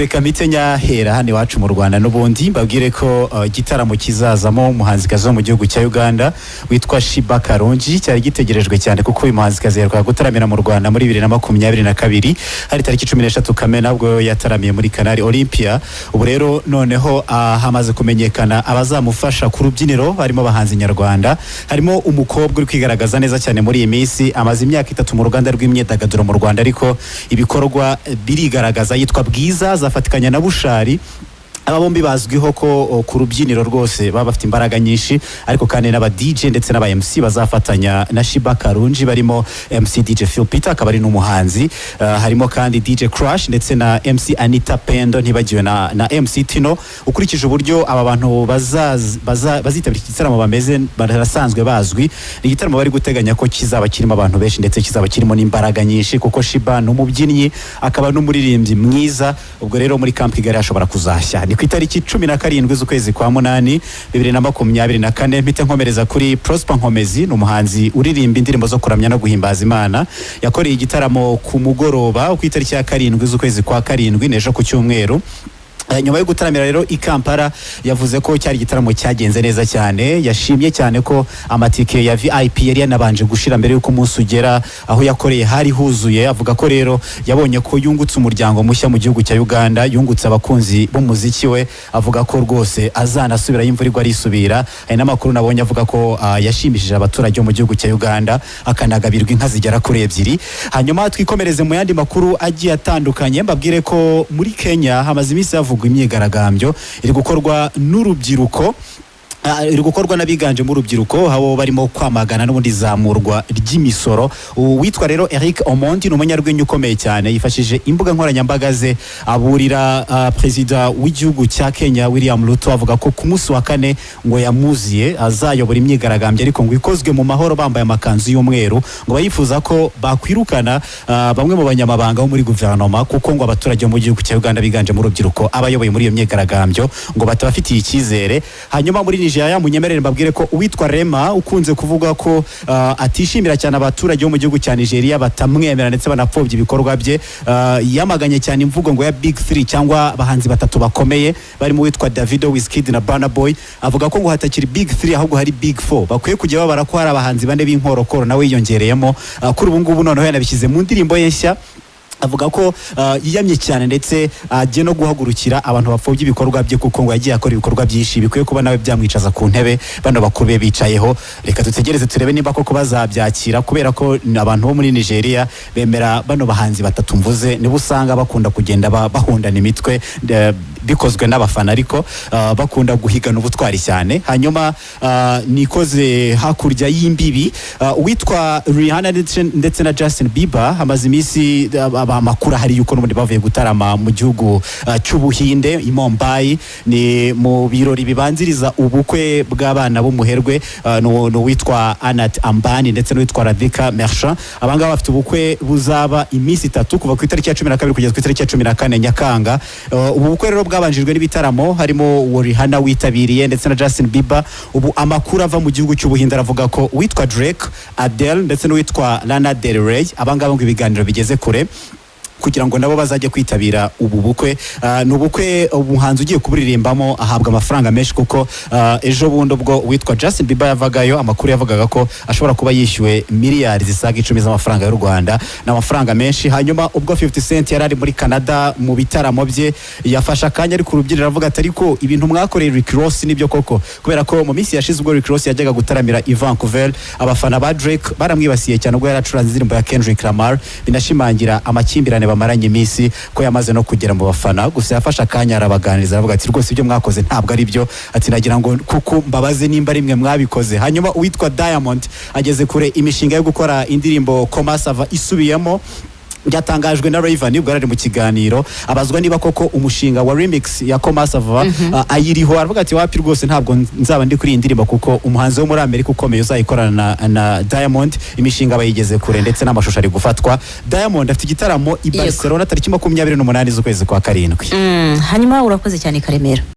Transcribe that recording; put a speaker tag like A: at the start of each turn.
A: Reka mpite nyahera hano iwacu mu Rwanda n'ubundi mbabwire ko igitaramo kizazamo umuhanzikazi wo mu gihugu cya Uganda witwa Sheebah Karungi cyari gitegerejwe cyane, kuko uyu muhanzikazi yaherukaga gutaramira mu Rwanda muri 2022, hari tariki 13 Kamena, ubwo yataramiye muri Canal Olympia. Ubu rero noneho hamaze kumenyekana abazamufasha ku rubyiniro, harimo abahanzi nyarwanda, harimo umukobwa uri kwigaragaza neza cyane muri iyi minsi, amaze imyaka 3 mu ruganda rw'imyidagaduro mu Rwanda, ariko ibikorwa birigaragaza, yitwa Bwiza, azafatikanya na Bushari. Aba bombi bazwiho ko ku rubyiniro rwose baba bafite imbaraga nyinshi, ariko kandi n'aba DJ ndetse n'aba MC bazafatanya na Sheebah Karungi barimo MC DJ Phil Peter, akaba ari n'umuhanzi. Harimo kandi DJ Crush ndetse na MC Anita Pendo, ntibagiwe na MC Tino. Ukurikije uburyo aba bantu bazitabira iki gitaramo bameze, barasanzwe bazwi, ni igitaramo bari guteganya ko kizaba kirimo abantu benshi ndetse kizaba kirimo n'imbaraga nyinshi, kuko Sheebah ni umubyinnyi akaba n'umuririmbyi mwiza. Ubwo rero muri Camp Kigali hashobora kuzashya. Ni ku itariki 17 z'ukwezi kwa munani 2024. Mpite nkomereza kuri Prosper Nkomezi, ni umuhanzi uririmba indirimbo zo kuramya no guhimbaza Imana. Yakoreye igitaramo ku mugoroba ku itariki ya 7 z'ukwezi kwa karindwi, n'ejo ku cyumweru. Nyuma yo gutaramira rero i Kampala, yavuze ko cyari igitaramo cyagenze neza cyane. Yashimye cyane ko amatike ya VIP yari yanabanje gushira mbere y'uko umunsi ugera, aho yakoreye hari huzuye. Avuga ko rero yabonye ko yungutse umuryango mushya mu gihugu cya Uganda, yungutse abakunzi b'umuziki we. Avuga ko rwose azanasubirayo imvura igwa arisubira. Hari n'amakuru nabonye avuga ko yashimishije abaturage bo mu gihugu cya Uganda, akanagabirwa inka zigera kuri ebyiri. Hanyuma twikomereze mu yandi makuru agiye atandukanye, mbabwire ko muri Kenya hamaze iminsi havugwa imyigaragambyo iri gukorwa n'urubyiruko, iri gukorwa n'abiganjemo urubyiruko, aho barimo kwamagana n'ubundi zamurwa ry'imisoro. Uwitwa rero Eric Omondi ni umunyarwenya ukomeye cyane, yifashishije imbuga nkoranyambaga ze aburira perezida w'igihugu cya Kenya William Ruto, avuga ko ku munsi wa kane ngo yamuziye azayobora imyigaragambyo, ariko ngo ikozwe mu mahoro, bambaye amakanzu y'umweru, ngo barifuza ko bakwirukana bamwe mu banyamabanga bo muri guverinoma, kuko ngo abaturage bo mu gihugu cya Uganda biganjemo urubyiruko abayoboye muri iyo myigaragambyo ngo batabafitiye icyizere. Hanyuma muri Nigeria, munyemerere mbabwire ko uwitwa Rema ukunze kuvuga ko atishimira cyane abaturage bo mu gihugu cya Nigeria batamwemera ndetse banapfobya ibikorwa bye, yamaganye cyane imvugo ngo ya Big Three cyangwa abahanzi batatu bakomeye barimo uwitwa Davido, Wizkid na Burna Boy. Avuga ko ngo hatakiri Big Three, ahubwo hari Big Four, bakwiye kujya babara ko hari abahanzi bane b'inkorokoro nawe yiyongereyemo. Kuri ubu ngubu noneho yanabishyize mu ndirimbo ye nshya, avuga ko yiyamye cyane ndetse agiye no guhagurukira abantu bapfobya ibikorwa bye, kuko ngo yagiye akora ibikorwa byinshi bikwiye kuba nawe byamwicaza ku ntebe bano bakuru be bicayeho. Reka dutegereze turebe nimba koko bazabyakira, kubera ko abantu bo muri Nigeria bemera bano bahanzi batatu mvuze, nibo usanga bakunda kugenda bahundana imitwe, bikozwe n'abafana, ariko bakunda guhigana ubutwari cyane. Hanyuma nikoze hakurya y'imbibi, uwitwa Rihanna ndetse na Justin Bieber hamaze iminsi amakuru ahari yuko n'ubundi bavuye gutarama mu gihugu cy'Ubuhinde i Mumbai, ni mu birori bibanziriza ubukwe bw'abana b'umuherwe, ni uwitwa Anant Ambani ndetse n'uwitwa Radhika Merchant. Abangaba bafite ubukwe buzaba iminsi 3, kuva ku itariki ya 12 kugeza ku itariki ya 14 Nyakanga. Ubu bukwe rero bwabanjijwe n'ibitaramo, harimo uwo Rihanna witabiriye ndetse na Justin Bieber. Ubu amakuru ava mu gihugu cy'Ubuhinde aravuga ko uwitwa Drake, Adele ndetse n'uwitwa Lana Del Rey, abangaba ngo ibiganiro bigeze kure kugira ngo nabo bazajye kwitabira ubu bukwe. Ni ubukwe umuhanzi ugiye kuburirimbamo ahabwa amafaranga menshi, kuko ejo bundi ubwo uwitwa Justin Bieber yavagayo, amakuru yavugaga ko ashobora kuba yishyuwe miliyari zisaga 10 z'amafaranga y'u Rwanda. Ni amafaranga menshi. Hanyuma ubwo 50 Cent yari ari muri Canada mu bitaramo bye, yafashe akanya ari ku rubyiniro aravuga ati: "Ariko ibintu mwakoreye Rick Ross nibyo koko?" Kubera ko mu minsi yashize ubwo Rick Ross yajyaga gutaramira i Vancouver, abafana ba Drake baramwibasiye cyane ubwo yari acuranze indirimbo ya Kendrick Lamar, binashimangira amakimbirane bamaranye iminsi ko yamaze no kugera mu bafana. Gusa yafashe akanya arabaganiriza, aravuga ati: "Rwose ibyo mwakoze ntabwo ari byo." Ati: "Nagira ngo kuko mbabaze nimba ari mwe mwabikoze." Hanyuma uwitwa Diamond ageze kure imishinga yo gukora indirimbo Koma Sava isubiyemo. Byatangajwe na Rayvanny ubwo yari ari mu kiganiro, abazwa niba koko umushinga wa remix ya Koma Sava ayiriho, aravuga ati: "Wapi rwose, ntabwo nzaba ndi kuri iyi ndirimbo, kuko umuhanzi wo muri Amerika ukomeye uzayikorana na Diamond, imishinga bayigeze kure ndetse n'amashusho ari gufatwa." Diamond afite igitaramo i Barcelona tariki 28 z'ukwezi kwa karindwi.
B: Hanyuma urakoze cyane, Karemera.